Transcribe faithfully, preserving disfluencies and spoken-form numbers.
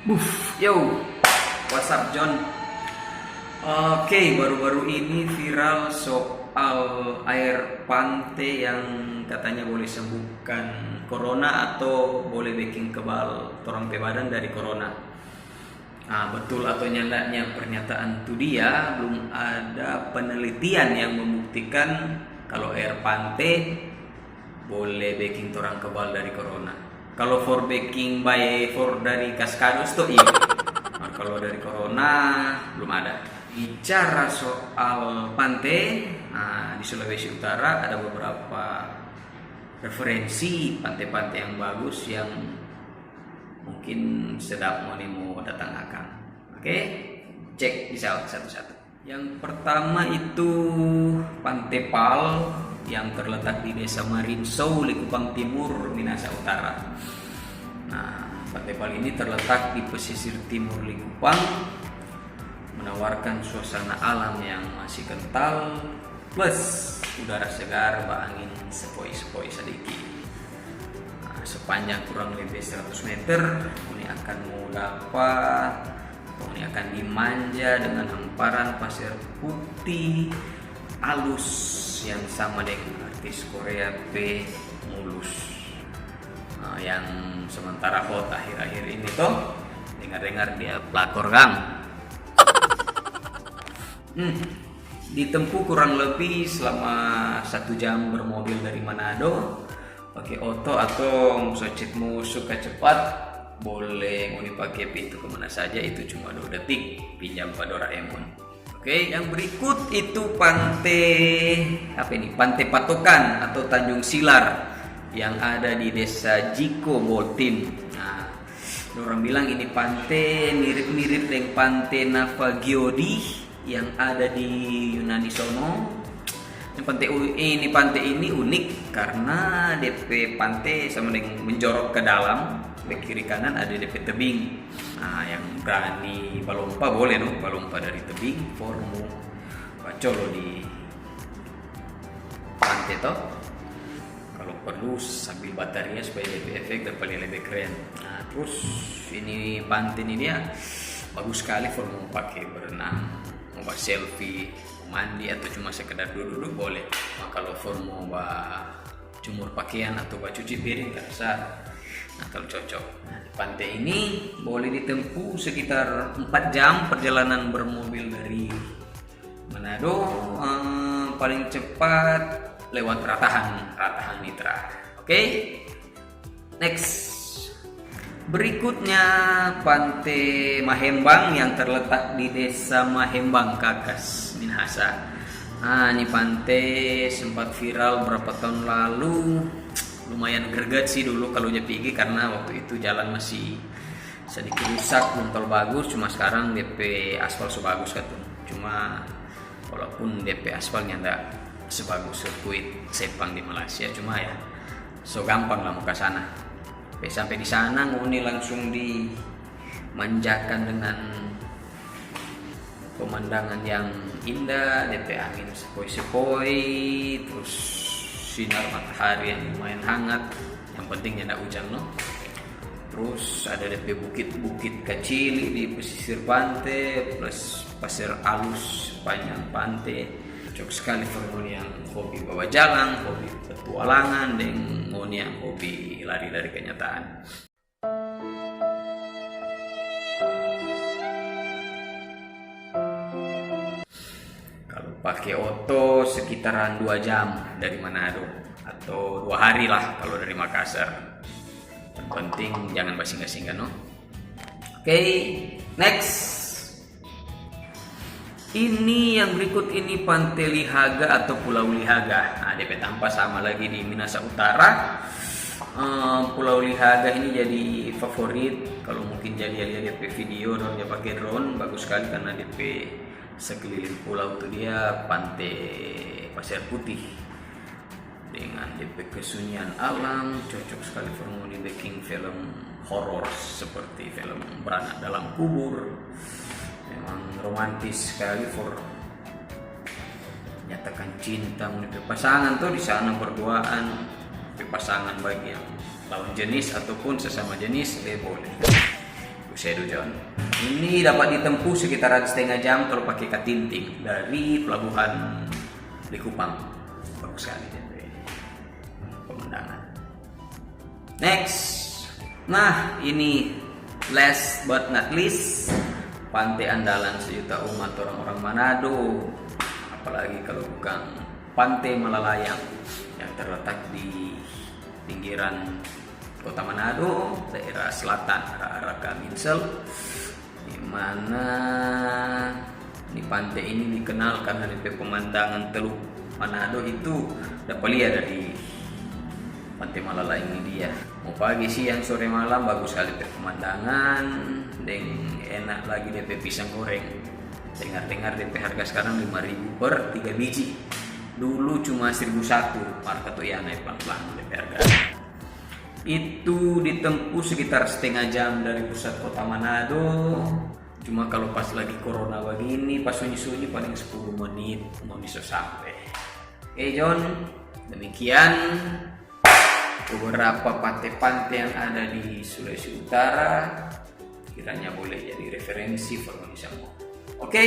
Buf, yo, what's up, John? Oke, baru-baru ini viral soal air pante yang katanya boleh sembuhkan corona atau boleh bikin kebal torang pe badan dari corona. Nah, betul atau nyandanya pernyataan tu dia, belum ada penelitian yang membuktikan kalau air pante boleh bikin torang kebal dari corona. Kalau for bikin by for dari Cascados to iyo. Nah, kalau dari corona belum ada. Bicara soal pante, nah, di Sulawesi Utara ada beberapa referensi pante-pante yang bagus yang mungkin sedap ngoni mo datang akang. Oke, cek bisa satu-satu. Yang pertama itu Pante Pal yang terletak di Desa Marinsou, Likupang Timur, Minahasa Utara. Nah, Pante Pal ini terletak di pesisir timur Likupang, menawarkan suasana alam yang masih kental, plus udara segar baangin sepoi-sepoi sadiki. Nah, sepanjang kurang lebih seratus meter, ngoni akan mo dapa atau ngoni akan dimanja dengan hamparan pasir putih alus yang sama deng artis Korea pe mulus. Nah, yang sementara hot akhir-akhir ini to, dengar-dengar dia pelakor kang. Hmm. Ditempuh kurang lebih selama satu jam bermobil dari Manado, pake oto atau mo so cit mo suka cepat, boleh ngoni pake pintu kemana saja, itu cuma dua detik, pinjam pa Doraemon. Oke, yang berikut itu pante, apa ini? Pante Patokan atau Tanjung Silar yang ada di Desa Jiko, Boltim. Nah, orang bilang ini pante mirip-mirip deng pante Navagiodi yang ada di Yunani sono. Ini pante u-, ini pante ini unik karena depe pante sama deng menjorok ke dalam, di kiri kanan ada depe tebing. Nah, yang brani balompa boleh no, balompa dari tebing, for mo bacolo di pante to. Kalau perlu sambil bataria supaya depe efek dapa lebe keren. Nah, terus ini pante ni dia bagus skali for mo pake berenang, mo ba selfie, mo mandi, atau cuma sekedar dudu-dudu boleh. Ma kalau for mo ba cumur pakeang atau ba cuci piring, rasa nah terlalu cocok. Nah, di pante ini boleh ditempuh sekitar empat jam perjalanan bermobil dari Manado, eh, paling cepat lewat Ratahan, Ratahan Mitra. Oke? Next. Berikutnya Pante Mahembang yang terletak di Desa Mahembang, Kakas, Minahasa. Ah, ini pante sempat viral berapa tahun lalu. Lumayan greget sih dulu kalau ja pigi karena waktu itu jalan masih sedikit rusak, belum terlalu bagus. Cuma sekarang depe aspal so bagus katu. Cuma walaupun depe aspal nyanda sebagus sirkuit Sepang di Malaysia, cuma ya so gampang lah mo ka sana. Pe sampe di sana ngoni langsung dimanjakan dengan pemandangan yang indah, depe angin sepoi-sepoi, terus sinar matahari yang lumayan hangat. Yang penting nyanda ujang no. Terus ada depe bukit-bukit kacili di pesisir pante, plus pasir alus sepanjang pante. Cocok skali for ngoni yang hobi bawa jalang, hobi petualangan, deng ngoni yang hobi lari dari kenyataan. Kalau pake oto sekitaran dua jam dari Manado, atau dua hari lah kalau dari Makassar. Yang penting jangan basingga-singga no. Oke, next. Ini yang berikut ini Pante Lihaga atau Pulau Lihaga. Nah, depe tampa sama lagi di Minahasa Utara. Eh, Pulau Lihaga ini jadi favorit. Kalau mungkin jadi lihat depe video dong, dia pakai drone, bagus sekali karena depe sekeliling pulau tu dia pante pasir putih. Dengan depe kesunyian alam, cocok skali for ngoni beking film horor seperti film Beranak Dalam Kubur. Memang romantis skali for nyatakan cinta ngoni pe pasangan to di sana berduaan. Pe pasangan bagi yang lawan jenis ataupun sesama jenis, eh, boleh. Sedujon. Ini dapat ditempuh sekitaran setengah jam kalau pakai katinting dari pelabuhan Likupang. Bagus sekali dia. Pemandangan. Next. Nah, ini last but not least, pantai andalan sejuta umat orang-orang Manado. Apalagi kalau bukan Pantai Malalayang yang terletak di pinggiran kota Manado, daerah selatan, arah-arah ke Minsel, di mana di pantai ini dikenal karena depe pemandangan Teluk Manado itu dapat lihat dari Pantai Malalayang ini dia. Mau pagi, siang, sore, malam, bagus sekali pe pemandangan, deng enak lagi depe pisang goreng. Dengar-dengar depe harga sekarang lima ribu per tiga biji. Dulu cuma seribu satu, mar katu ya naik pelan-pelan depe harga. Itu ditempuh sekitar setengah jam dari pusat kota Manado. Cuma kalau pas lagi corona begini, pas sunyi-sunyi paling sepuluh menit, mau bisa sampai. Oke, John, demikian beberapa pantai-pantai yang ada di Sulawesi Utara. Kiranya boleh jadi referensi for ngoni samua. Oke,